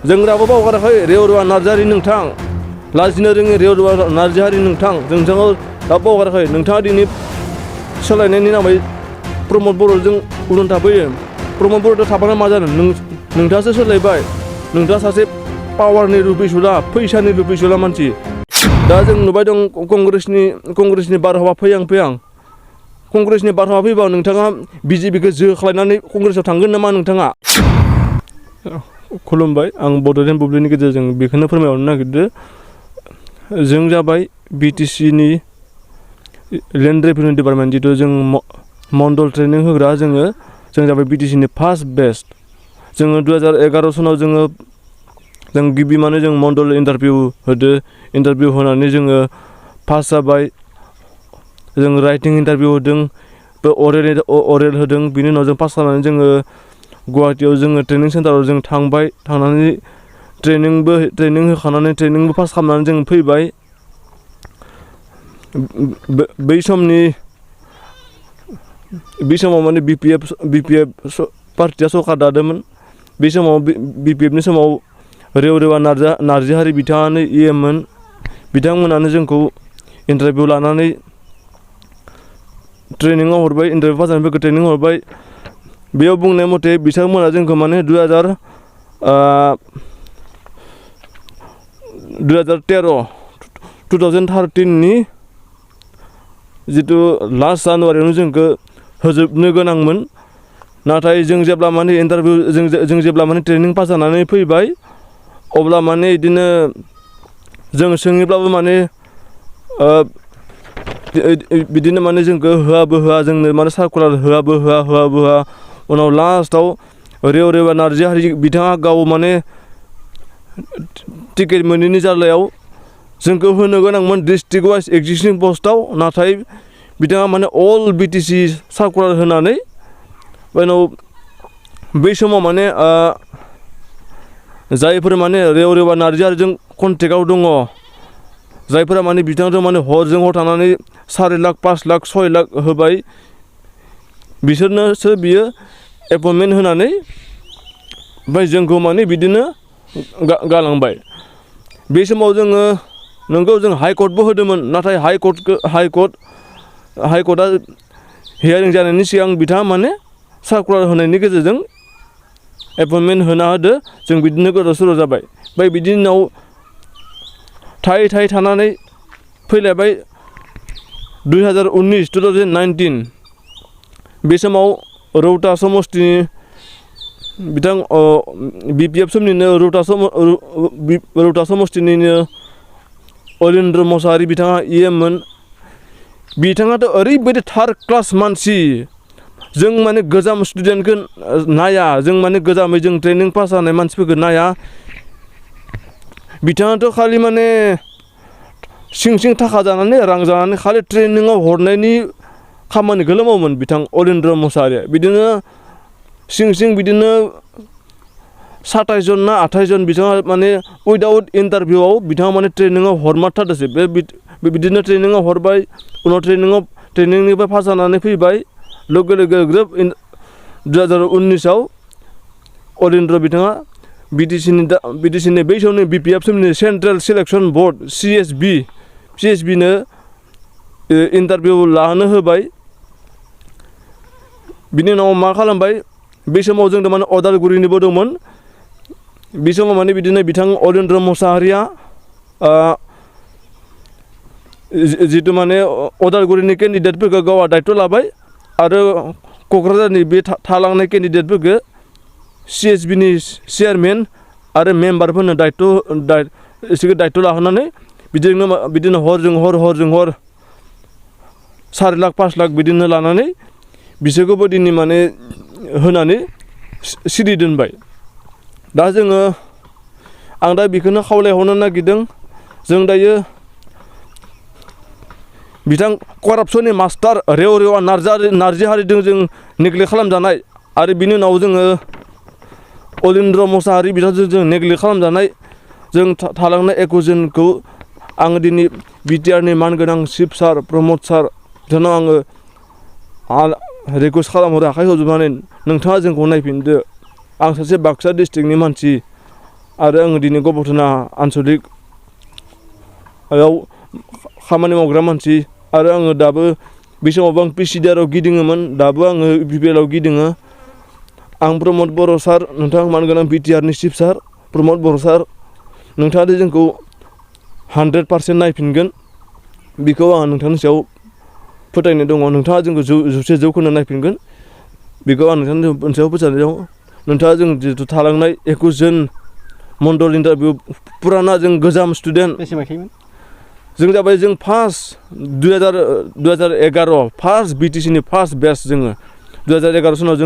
जों रावबो बावगाराखै रेवरुवा नार्जारि नोंथां लाजिनो रोङि रेवरुवा नार्जारि नोंथां नोंथाङा रावबो बावगाराखै नोंथाङा दिनै सोलायनायनि नामै प्रमद बर'जों उन थाफैयो प्रमद बर'जों थाफाना मा जानो नोंथाङासो सोलायबाय नोंथाङा सासे पावारनि रुपिसुला फैसानि रुपिसुला मानसि दा जों नुबाय दं कंग्रेसनि बारहावा फैहां कंग्रेसनि बारहावा फैबा नोंथाङा बिजेपिखौ जोख्लायनानै कंग्रेसआव थांगोन नामा नोंथाङा खुलुमबाय आं बड'लेण्ड बुब्लिनि गेजेरजों बेखौनो फोरमायहरनो नागिरदों जों जाबाय बिटिसिनि लेन्ड रेभिनिउ डिपार्टमेन्ट जिथु जों मण्डल ट्रेनिं होग्रा जों जाबाय बिटिसिनि फार्स्ट बेस्ट जोङो 2011 सनाव जों गिबि माने जों मण्डल इन्टारभिउ होनानै जोङो पास जाबाय जों राइटिं इन्टारभिउ होदों अरेल होदों बिनि उनाव जों पास जानानै जोङो गुवाहाटीयाव जोङो ट्रेनिं सेन्टाराव जों थांनानै ट्रेनिं होखानानै ट्रेनिंबो पास खालामनानै जों फैबाय बै समाव माने बिपिएफ पार्टिया सरकार दादोंमोन बे समाव बिपिएफनि समाव रेवरुवा नार्जारि बिथाङानो इएममोन बिथांमोनानो जोंखौ इन्टारभिउ लानानै ट्रेनिङाव हरबाय इन्टारभिउ पास जानायफोरखौ ट्रेनिं हरबाय बेयाव बुंनाय मथे बिथांमोना जोंखौ माने 2013 नि जितु लास्ट जानुवारियावनो जोंखौ होजोबनो गोनांमोन नाथाय जों जेब्ला माने जों जेब्ला माने ट्रेनिं पास जानानै फैबाय अब्ला माने बिदिनो जों सोङोब्लाबो माने बिदिनो माने जोंखौ होआबो होआ जोंनो माने सार्कुलार होआबो होआ उनाव लास्टआव रेवरुवा नार्जारि बिथाङा गाव माने टिकेट मोनैनि जारलायाव जोंखौ होनो गोनांमोन डिस्ट्रिक्ट वाइज एक्जिस्टिं पस्टआव नाथाय बिथाङा माने अल बिटिसि सार्कुलार होनानै उनाव बै समाव माने जायफोर माने रेवरुवा नार्जारिजों कन्टेक्टआव दङ जायफोरा माने बिथांजों माने हरजों हर थांनानै 4 लाख 5 लाख 6 लाख होबाय बिसोरनोसो बियो एपइन्टमेन्ट होनानै ओमफ्राय जोंखौ माने बिदिनो गालांबाय बे समाव जोङो नंगौ जों हाइकर्टबो होदोंमोन नाथाय हाइकर्टआ हियारिं जानायनि सिगां बिथाङा माने सार्कुलार होनायनि गेजेरजों एपइन्टमेन्ट होना होदो जों बिदिनो गोदाव सोराव जाबाय ओमफ्राय बिदि उनाव थायै थानानै फैलायबाय 2019 बे समाव रौता समस्तिनि बिथां बिपिएफ समनिनो रौता समस्तिनिनो अरिन्द्र मोसाहारि बिथाङा इएममोन बिथाङाथ' ओरैबायदि थार्ड क्लास मानसि जों माने गोजाम स्टुडेन्टखौ नाया जों माने गोजामै जों ट्रेनिं पास जानाय मानसिफोरखौ नाया बिथाङाथ' खालि माने सिं थाखा जानानै रां जानानै खालि ट्रेनिङाव हरनायनि खामानिखौल' मावोमोन बिथां अरिन्द्र मोसाहारिया बिदिनो सिं बिदिनो 27 जन ना 28 जन बिथाङा माने उइदाउट इन्टारभिउआव बिथाङा माने ट्रेनिङाव हरमारथारदोंसै बिदिनो ट्रेनिङाव हरबाय उनाव ट्रेनिंनिफ्राय पास जानानै फैबाय लोगो ग्रोब 2019आव अरिन्द्र बिथाङा बिटिसिनि बै समनि बिपिएफ समनि सेन्ट्रेल सिलेक्सन बर्ड CSB नो इन्टारभिउ लाहोनो होबाय बिनि उनाव मा खालामबाय बे समाव जों माने अदालगुरिनिबो दंमोन बे समाव माने बिदिनो बिथां अरिन्द्र मोसाहारिया जितु माने अदालगुरिनि केन्डिडेटफोरखौ गावहा दायथ' लाबाय आरो क'क्राझारनि बे थालांनाय केन्डिडेटफोरखौ CSBनि चेयारमेन आरो मेम्बारफोरनो दायथ' लाहोनानै बिदिनो हरजों हर 4 लाख 5 लाख बिदिनो लानानै बिसोरखौबो दिनै माने होनानै सिरि दोनबाय दा आं दा बेखौनो खावलायहरनो नागिरदों जों दायो बिथां करापसननि मास्टार रेवरुवा नार्जारिजों जों नेग्लेक्ट खालामजानाय आरो बिनि उनाव जोङो अरिन्द्र मोसाहारि बिथांजों जों नेग्लेक्ट खालामजानाय जों थालांनाय एक'जनखौ आङो दिनै बिटिआरनि मानगोनां चिफ सार प्रमद सार बिथांनाव आङो रिकुवेस्ट खालामहरो आखाइ होजोबनानै नोंथाङा जोंखौ नायफिनदो आं सासे बाक्सा डिस्ट्रिक्टनि मानसि आरो आङो दिनै गबर्थना आनसलिक खामानि मावग्रा मानसि आरो आङो दाबो बे समावबो आं पिसिडिआरआव गिदिङोमोन दाबो आङो इउपिपिएलआव गिदिङो आं प्रमद बर' सार नोंथां मानगोनां बिटिआरनि चिफ सार प्रमद बर' सार नोंथाङा जोंखौ 100% नायफिनगोन बेखौ आं नोंथांनि सायाव फोथायनाय दङ नोंथाङा जोंखौ जौसे जौखोन्दो नायफिनगोन बेखौ आं नोंथांनि सायाव फोथायनाय दं नोंथाङा जों जिहेतु थालांनाय 21 जन मण्डल इन्टारभिउ पुराना जों गोजाम स्टुडेन्ट बेसे मायथाइमोन जों जाबाय जों फार्स्ट 2011 फार्स्ट बिटिसिनि फार्स्ट बेस्ट जोङो 2011 सनाव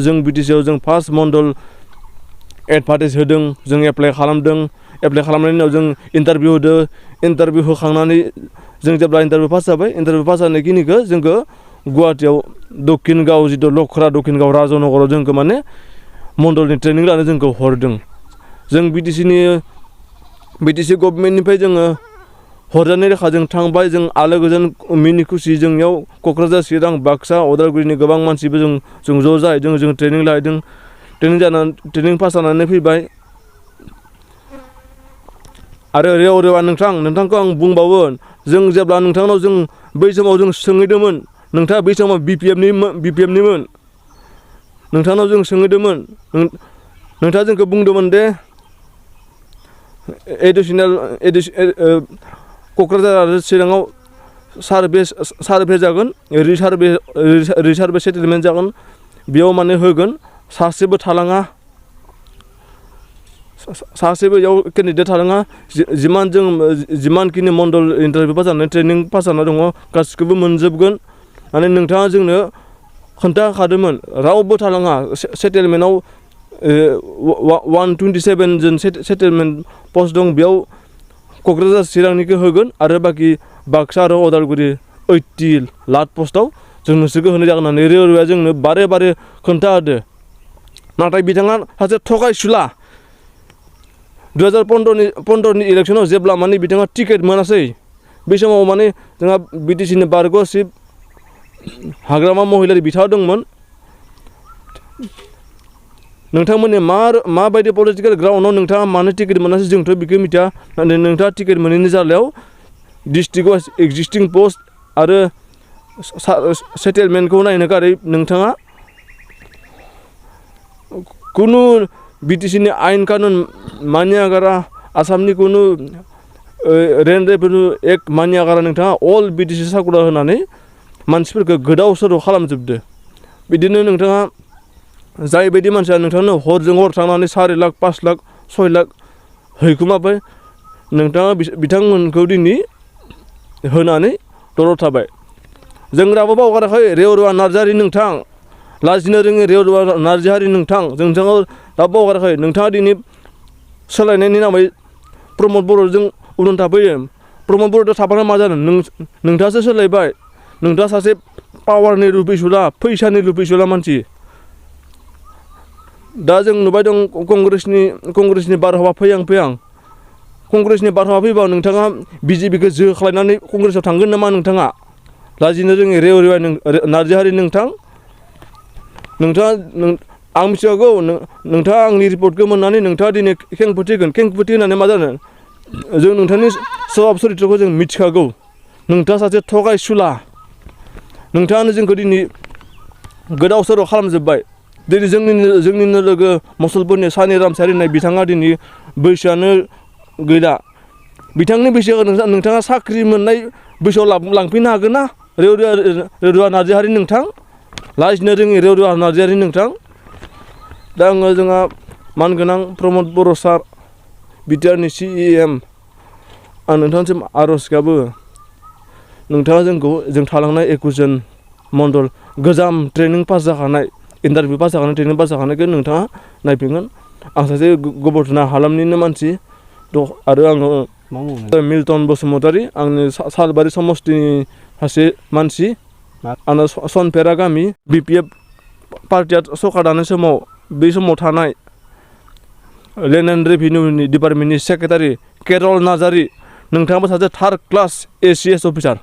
जों बिटिसिआव जों फार्स्ट मण्डल एडभार्टाइज होदों जों एप्लाइ खालामदों एप्लाइ खालामनायनि उनाव जों इन्टारभिउ होदों इन्टारभिउ होखांनानै जों जेब्ला इन्टारभिउ पास जाबाय इन्टारभिउ पास जानायखिनिखौ जोंखौ गुवाहाटियाव दक्षिणगाव जिथु लखरा दक्षिणगाव राजनगराव जोंखौ माने मण्डलनि ट्रेनिं लानो जोंखौ हरदों जों बिटिसि गभर्नमेन्टनिफ्राय जोङो हरजानाय लेखा जों थांबाय जों आलो गोजोन मिनि खुसि जोंनियाव क'क्राझार चिरां बाक्सा उदालगुरिनि गोबां मानसिबो जों ज' जाहैदों जों ट्रेनिं लाहैदों ट्रेनिं पास जानानै फैबाय आरो रेवा नोंथांखौ आं बुंबावो जों जेब्ला नोंथांनाव जों बै समाव जों सोंहैदोंमोन नोंथाङा बै समाव बिपिएफनिमोन नोंथांनाव जों सोंहैदोंमोन नोंथाङा जोंखौ बुंदोंमोन दे क'क्राझार आरो चिराङाव सार्भे जागोन रिसार्भे सेटेलमेन्ट जागोन बेयाव माने होगोन सासेबो थालाङा सासेबो बेयाव केन्डिडेट थालाङा जिमानखिनि मण्डल इन्टारभिउ पास जानानै ट्रेनिं पास जाना दङ गासिखौबो मोनजोबगोन माने नोंथाङा जोंनो खोन्थाखादोंमोन रावबो थालाङा सेटेलमेन्टआव 127 जन सेटेलमेन्ट पस्ट दं बेयाव क'क्राझार चिरांनिखौ होगोन आरो बाखि बाक्सा आरो उदालगुरि 80 लाट पस्टआव जों नोंसोरखौ होनाय जागोन होननानै रेलवेआ जोंनो बारे खोन्था होदो नाथाय बिथाङा सासे थगायसुला 2015नि इलेक्सनाव जेब्ला माने बिथाङा टिकेट मोनासै बे समाव माने जोंहा बिटिसिनि बारग' चिफ हाग्रामा महिलारि बिथाङा दंमोन नोंथांमोननि माबायदि पलिटिकेल ग्राउन्डआव नोंथाङा मानो टिकेट मोनासै जोंथ' बेखौ मिथिया नाथाय नोंथाङा टिकेट मोनैनि जालायाव डिस्ट्रिक्टआव एक्जिस्टिं पस्ट आरो सेटेलमेन्टखौ नायनो गारै नोंथाङा खुनु बिटिसिनि आयेन कानुन मानियागारा आसामनि खुनु रेन्ट रेभिनिउ एक्ट मानियागारा नोंथाङा अल बिटिसि सार्कुलार होनानै मानसिफोरखौ गोदाव सोराव खालामजोबदो बिदिनो नोंथाङा जायबायदि मानसिया नोंथांनो हरजों हर थांनानै 4 लाख 5 लाख 6 लाख हैखुमाबाय नोंथाङा बिथांमोनखौ दिनै होनानै दलद थाबाय जों रावबो बावगाराखै रेवरुवा नार्जारि नोंथां लाजिनो रोङि रेवरुवा नार्जारि नोंथां जों नोंथाङा रावबो बावगाराखै नोंथाङा दिनै सोलायनायनि नामै प्रमद बर'जों उन थाफैयो प्रमद बर'जों थाफाना मा जादों नोंथाङासो सोलायबाय नोंथाङा सासे पावारनि लुबैसुला फैसानि लुबैसुला मानसि दा जों नुबाय दं कंग्रेसनि बारहावा फैहां कंग्रेसनि बारहावा फैबा नोंथाङा बिजेपिखौ जोख्लायनानै कंग्रेसआव थांगोन नामा नोंथाङा लाजिनो रोङि रेवरुवा नार्जारि नोंथाङा आं मिथिगौ नोंथाङा आंनि रिपर्टखौ मोननानै नोंथाङा दिनै खेंफोरथि होननानै मा जानो जों नोंथांनि सभाब चरित्रखौ जों मिथिखागौ नोंथाङा सासे थगायसुला नोंथाङानो जोंखौ दिनै गोदाव सोराव खालामजोब्बाय दिनै जोंनिनो लोगो मुसलपुरनि सानि रामसारि होननाय बिथाङा दिनै बैसोआनो गैला बिथांनि बैसोआव नोंथाङा साख्रि मोननाय बैसोआव लांफैनो हागोन ना रेवरुवा नार्जारि नोंथां लाजिनो रोङि रेवरुवा नार्जारि नोंथां दा आङो जोंहा मानगोनां प्रमद बर' सार बिटिआरनि CEM आं नोंथांसिम आर'ज गाबो नोंथाङा जों थालांनाय 21 जन मण्डल गोजाम ट्रेनिं पास जाखानाय इन्टारभिउ पास जाखानाय ट्रेनिं पास जाखानायखौ नोंथाङा नायफिनगोन आं सासे गबर्थना हालामनिनो मानसि आरो आङो मिल्टन बसुमतारी आंनि सालबारि समस्तिनि सासे मानसि आंना सनफेरा गामि BPF पार्टिया सरकार दानाय समाव बै समाव थानाय लेन्ड एन्ड रेभिनिउनि डिपार्टमेन्टनि सेक्रेटारि केरल नार्जारि नोंथाङाबो सासे 3rd क्लास ACS अफिसार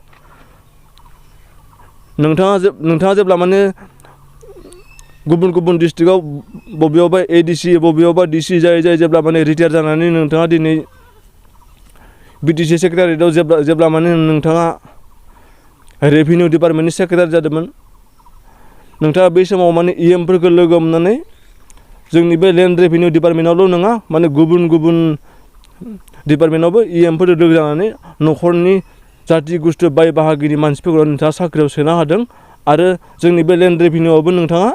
नोंथाङा जेब्ला माने गुबुन गुबुन डिस्ट्रिक्टआव बबेयावबा एडिसि बबेयावबा डिसि जायै जायै जेब्ला माने रिटायार जानानै नोंथाङा दिनै बिटिसि सेक्रेटारियेटआव जेब्ला माने नोंथाङा रेभिनिउ डिपार्टमेन्टनि सेक्रेटारि जादोंमोन नोंथाङा बै समाव माने इएमफोरखौ लोगो मोननानै जोंनि बे लेन्ड रेभिनिउ डिपार्टमेन्टआवल' नङा माने गुबुन गुबुन डिपार्टमेन्टआवबो इएमफोर लोगो जानानै न'खरनि जाथि गुस्थु बाय बाहागिनि मानसिफोरखौ नोंथाङा साख्रियाव सोनो हादों आरो जोंनि बे लेन्ड रेभिनिउआवबो नोंथाङा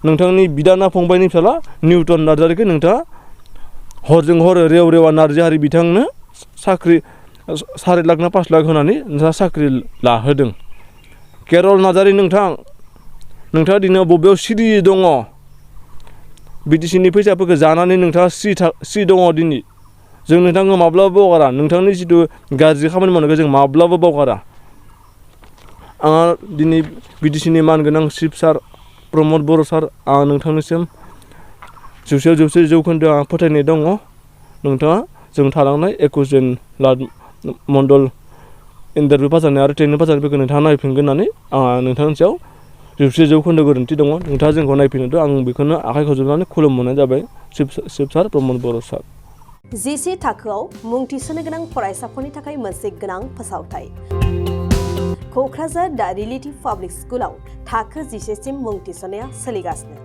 नोंथांनि बिदाना फंबायनि फिसाला निउटन नार्जारिखौ नोंथाङा हरजों हर रेव रेवा नार्जारि बिथांनो साख्रि 4 लाख ना 5 लाख होनानै नोंथाङा साख्रि लाहोदों। केरल नार्जारि नोंथाङा दिनै बबेयाव सिरि दङ बिटिसिनि फैसाफोरखौ जानानै नोंथाङा सिरि दङ दिनै जों नोंथांखौ माब्लाबा बावगारा नोंथांनि जिथु गाज्रि खामानि मावनायखौ जों माब्लाबा बावगारा। आंहा दिनै बिटिसिनि मानगोनां चिफ सार प्रमद बर' सार आं नोंथांनिसिम 100 जौखोन्दो आंहा फोथायनाय दङ नोंथाङा जों थालांनाय 21 जन मण्डल इन्टारभिउ पास जानाय आरो ट्रेनिं पास जानायफोरखौ नोंथाङा नायफिनगोन होननानै आंहा नोंथांनि सायाव 100 जौखोन्दो गोरोन्थि दङ नोंथाङा जोंखौ नायफिनदो आं बेखौनो आखाइ खबजबनानै खुलुमहरनाय जाबाय चिफ सार प्रमद बर' सार। जिसे थाखोआव मुं थिसननो गोनां फरायसाफोरनि थाखाय मोनसे गोनां फोसावथाय। क'क्राझार दा रिलेटिभ पाब्लिक स्कुलाव थाखो 10 सिम मुं थिसननाया सोलिगासिनो।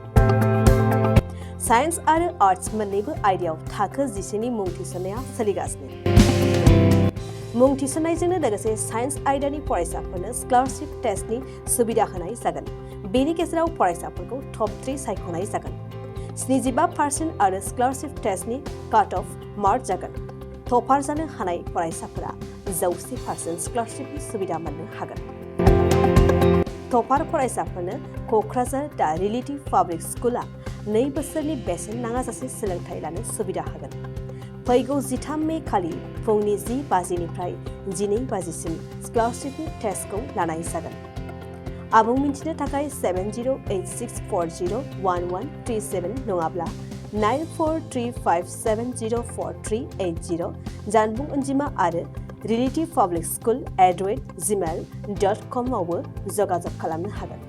साइन्स आरो आर्ट्स मोन्नैबो आयदायाव थाखो 10 नि मुं थिसननाया सोलिगासिनो। मुं थिसननायजोंनो लोगोसे साइन्स आयदानि फरायसाफोरनो स्कलारशिप टेस्टनि सुबिदा होनाय जागोन। बेनि गेजेराव फरायसाफोरखौ टप 3 सायख'नाय जागोन। 75% आरो स्कलारशिप टेस्टनि काट अफ मार्क जागोन। टपार जानो हानाय फरायसाफोरा 100% स्कलारशिपनि सुबिदा मोननो हागोन। टपार फरायसाफोरनो क'क्राझार दा रिलेटिभ पाब्लिक स्कुला 2 बोसोरनि बेसेन नाङाजासे सोलोंथाइ लानो सुबिदा होगोन। फैगौ 13 मे खालि फुंनि 10 बाजिनिफ्राय 12 बाजिसिम स्कलारशिपनि टेस्टखौ लानाय जागोन। आबुं मिन्थिनो थाखाय 7086401137 नङाब्ला 9435704380 जानबुं अनजिमा आरो relativpublicschool@gmail.com आवबो जगाजग खालामनो हागोन।